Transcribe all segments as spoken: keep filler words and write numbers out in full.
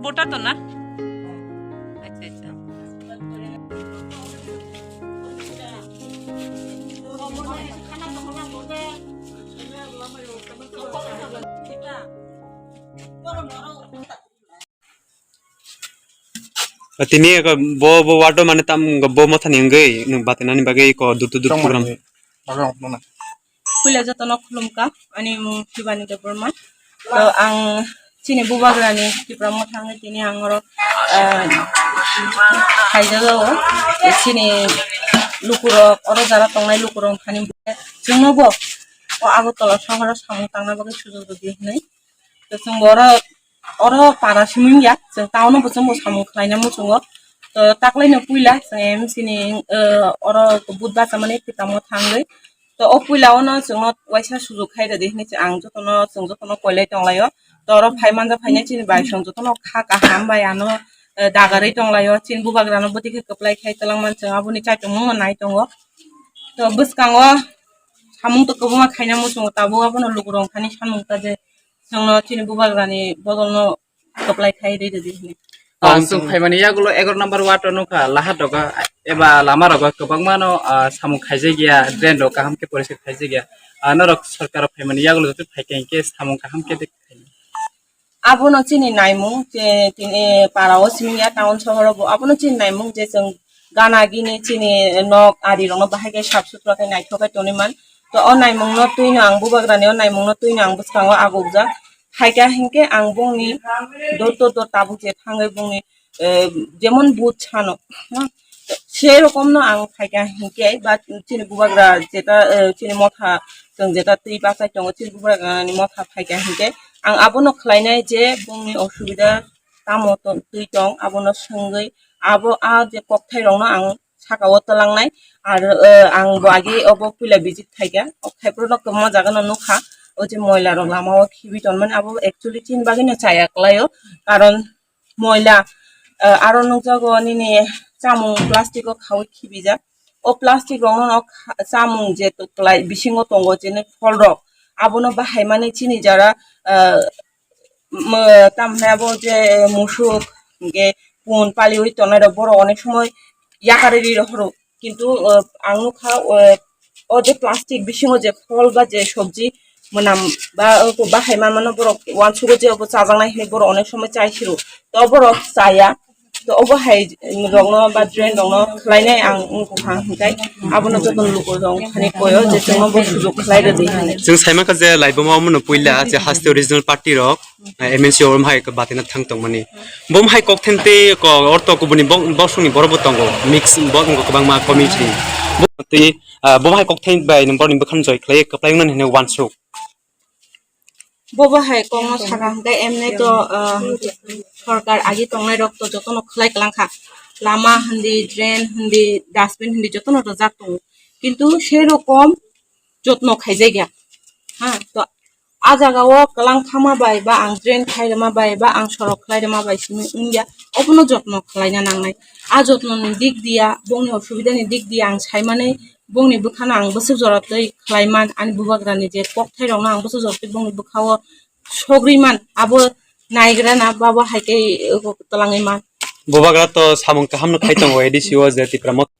Voter to na? Acha, acha. Tini eko bo, bo ward o mane tam bo motha ni wngwi nwng batinani bagwi eko dur to dur program. Puila jotono khulumkha, ani mung Shivani Debbarma. To ang chini bubagrani Tipra Motha wngwi tini ang oro, ah, khaijagao. Chini lukurok, oro jara tongnai lukurok thani chwngno bo o Agartala sohoro samung tangna bagwi sujok rwdi hwnwi. To chwng bo oro, oro para simi wngya, chwng town o bo chwng bo samung khlaina muchungo. To taklaino puila chwng M C ni, eh, oro vote bachamani Tipra Motha wngwi. To o puila ono chwngno waisa sujok khai rwdi hwnwi ang jotono, chwng jotono koilai tonglaio. To oro phai manja phainai chini bai song jotono kha kaham bai ano, eh, dagarwi tonglaio. Chini bubagrano bwtwi khe kwplai khai twlangman chwng aboni chaichomungno nai tongo. To bwskango samung to kwbangma khaina muchungo, tabuk abono lukurok thani samung ta je. Chwngno chini bubagrani bodolno kwplai khai rwi rwdi hwnwi. Ah, ang chwng phaimani yagulo egaroh number ward o nukha, laha doga eba lama rogo kwbangmano, ah, samung khaijakya, drain rok kaham khe poriskar khaijakya. Ah, norok sorkar rok phaimani yagulo joto phaikha hinkhe samung kaham khe de khainai. Abono chini naimung je tini para o simi ya town sohor o bo abono chini naimung je chwng gana gini chini nok ari rokno bahai khe sap sutra khe naithok khe tonwi man. To o naimung no twi no ang bubagrani o naimung no twi no ang bwskango agukjak. Phaikha hinkhe ang bongni door to door tabuk je thangwi bongni, eh, jemon but sano, ha, sei rokomno ang phaikha hinkhe ba chini bubagra jeta, eh, chini motha chwng jeta twi bachai tongo, chini bubagrani motha phaikha hinkhe ang abono khlainai je bongni osubida tamo to-, twi tong abono swngwi abo a je kokthai rokno ang saka o twlangnai. Ar, eh, ang bo agi obo puila visit khaikha, o khaipro no kwbangma jaga no nukha, o je moila rok lama o khibi tonmani abo actually chini bagwi no chaya kwlai o, karon moila, eh, aro nukjago nini chamung plastic o khaui khibijak, o plastic rok no kha-, chamung je to kwlai bisingo tongo je phol rok abono bahai mani chini jara, eh, mo-, tamo hwnai abo je musuk, hwnkhe pun paliui tongnai rok, borok onek somoi yakarwi ri rohoro. Kintu, o, ang nukha, o, o je plastic bisingo je phol ba je sobji mwnam ba, o, bahai manmano borok uansugo je obo chajaknai hinwi borok onek somoi chai siro. To borok chaya. To obo hai rokno ba drain rokno khlainai ang wngkha hwnkhe abono jotono lukurok thani koyo je chwngno bo sujok khlai rwdi hinwi. Chwng saimankha je laibuma omono puila je haste regional party rok, eh, M N C orom hai batina thang tongmani. Bom hai kok thentwi ko orto kubuni bok-, boksongni borok bo tongo. Mix bo tongo kwbangma community. Bo twi, ah, bom hai kok thentwi bai borokni bwkhano joi khlai kwplai wngnani hinwi uansuk. Bobo hai kokno saka hwnkhe emne to, ah, sorkar agi tongnai rok to jotono khlai kwlangkha. Lama hindi, drain hindi, dustbin hindi jotono rwjak tongo. Kintu sei rokom jotno khaijakya. Ha, to a jaga o kwlang khama bai ba ang drain khai rwma bai ba ang sorok khlai rwma bai simi wngya, obono jotno khlaina nangnai. A jotno ni dik diya, bongni osubida ni dik diya ang saimani bongni bwkhano ang bwswk jora twi khlaiman, ani bubagra ni je kokthai rokno ang bwswk jora twi bongni bwkha o sogri man, abo naigra na babo hai khe twlangwi man. Bubagra to samung kaham no khai tongo A D C o je Tipra Motha.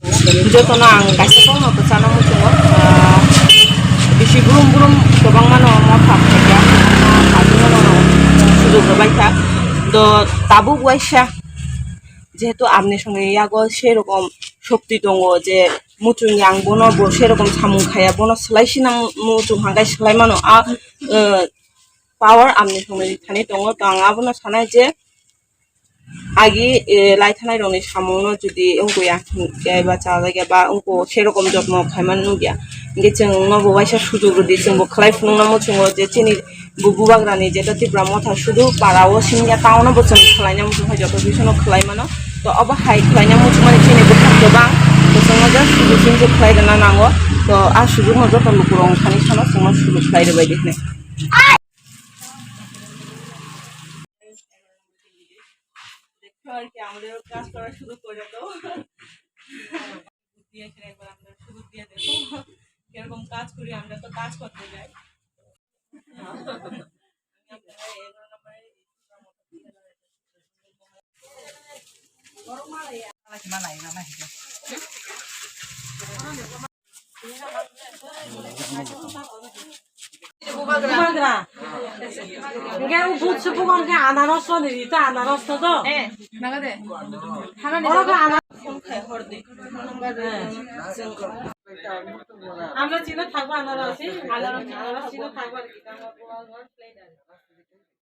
Jotono ang kaisa kokno kwchana muchungo, ah, bisi brum brum kwbangmano motha phaikha, ah, sujok rwbaikha. Do tabuk waisa jehetu amni songni yago serokom shokti tongo je muchungya ang bono bo serokom samung khaya, bono swlai sina muchung hangkai swlai mano. A, eh, power amni songni thani tongo, to ang abono sanai je Agi, eh, laithanairokni samungno jodi wngya, eh, ba chalagya ba wngkha, serokom jotno khaimani nukya. Hinkhe chwngno bo waisa sujuk rwdi, chwngbo khlai phunukna muchungo je chini bu-, bubagrani jeta Tipra Motha sudu para o singya, town o bo chwng khlaina muchung hai joto bisono khlai mano. To obo hai khlaina muchung mani chini bwkhak kwbang, to chwngno just sujuk singje khlai rwna nango. To a sujukno joto lukurok wngkhani sano chwngno sujuk khlai rwbaidi hinwi. দেখো আর কি, আমাদেরও কাজ করা শুরু করে দাও। দিয়ে এখানে একবার আমরা শুরু দিয়ে দেবো। কিরকম কাজ করি, আমরা তো কাজ করতে যাই। আমি আপনারা এগারো নম্বরে Bubagra. Enke o but se bubagra khe anaros no ni, ta anaros no do. Oro khe anaros. Amra chino thakbo anaros, anaros chino thakbo.